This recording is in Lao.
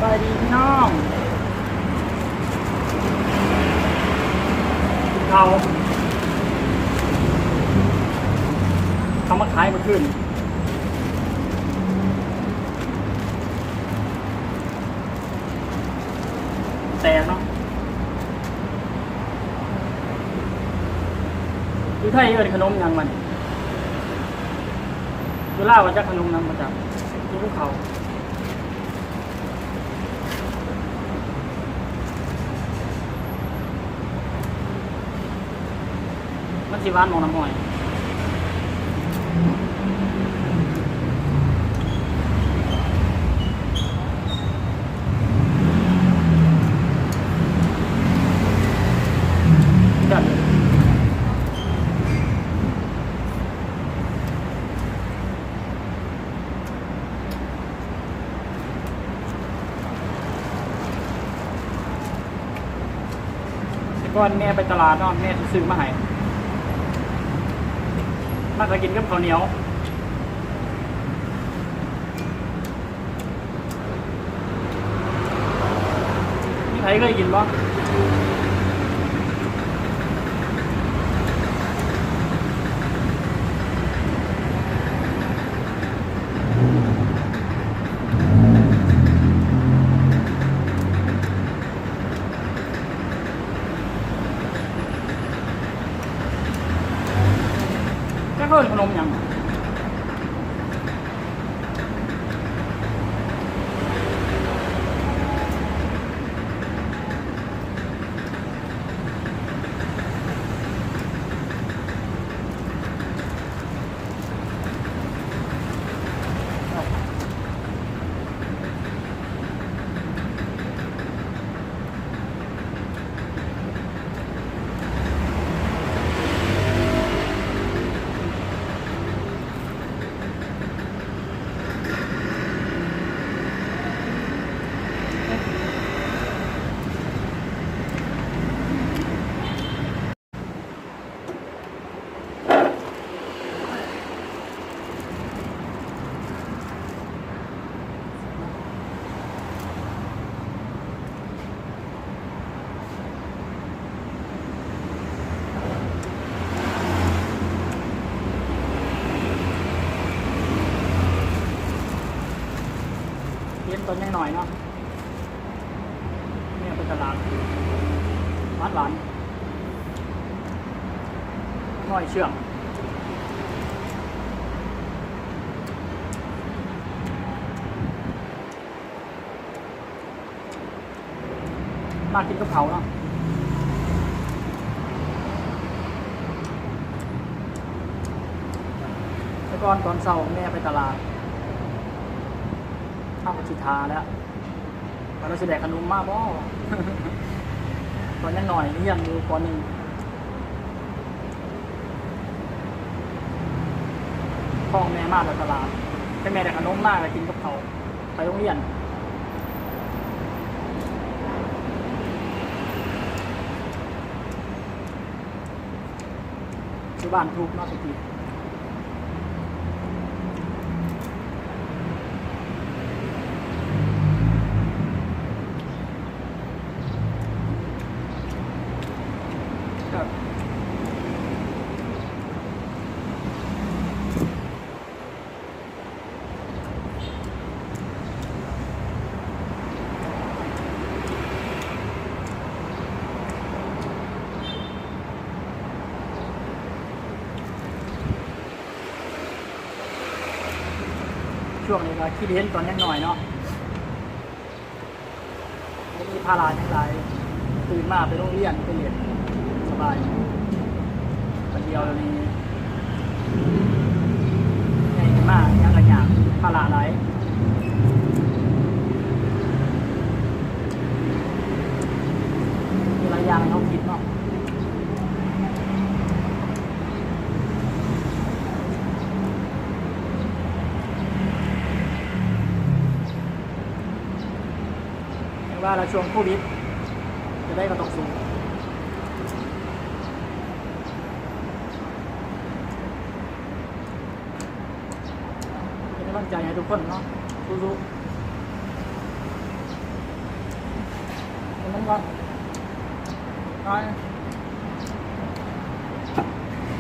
ສະບາຍດີພີ່ນ້ອງ ເຂົ້າ ເຂົ້າມາຂາຍເມື່ອຄືນ ແຕກເນາະ ຢູ່ໄທເອີ້ນຂະໜົມຫຍັງມັນ ຢູ່ລາວວ່າຈັກຂະໜົມຫຍັງບໍ່ຈັກ ຢູ່ພູເຂົາ ມັນຊິຫວານໝອກນ້ຳຫ້ອຍ. ແຕ່ກ່ອນແມ່ໄປຕະຫຼາດເນາະ ແມ່ຊິຊື້ມາໃຫ້ ມັກຈະກິນກັບເຂົ້າໜຽວ. ມີໃຜເຄີຍກິນບໍ່? ຈັກເອີ້ນຂະໜົມຫຍັງ? ເຫັນຕອນຍັງນ້ອຍເນາະ ແມ່ໄປຕະຫຼາດ ຫວານໆ ນ້ອຍເຊື່ອມ. ມາກິນກັບເຂົາເນາະ ແຕ່ກ່ອນຕອນເຊົ້າແມ່ໄປຕະຫຼາດ ເຮົາກໍຊິຖ້າແລ້ວ ວ່າລາວຊິໄດ້ຂະໜົມມາບໍ່ ຕອນຍັງນ້ອຍຮຽນຢູ່ ປໍໜຶ່ງ ພ້ອມແມ່ມາແຕ່ຕະຫຼາດ ແຕ່ແມ່ໄດ້ຂະໜົມມາກໍກິນກັບເຂົ້າ ໄປໂຮງຮຽນ ຢູ່ບ້ານທຸກເນາະແຕ່ກີ້. ຊ່ວງນີ້ກໍຄິດເຫັນຕອນຍັງນ້ອຍເນາະ ບໍ່ມີພາລະຫຍັງຫຼາຍ ຕື່ນມາໄປໂຮງຮຽນ ໄປຫຼິ້ນ ສະບາຍ ບາດດຽວນີ້ ໃຫຍ່ຂຶ້ນມາຫຍັງກໍຍາກ ພາລະຫຼາຍ ມີຫຼາຍຢ່າງໃຫ້ເຮົາຄິດເນາະ. ແຕ່ວ່າລະຊ່ວງໂຄວິດ ຈະໄດ້ກໍຕ້ອງສູ້ ເປັນກຳລັງໃຈໃຫ້ທຸກຄົນເນາະ ສູ້ໆ. ວ່າ ໄປ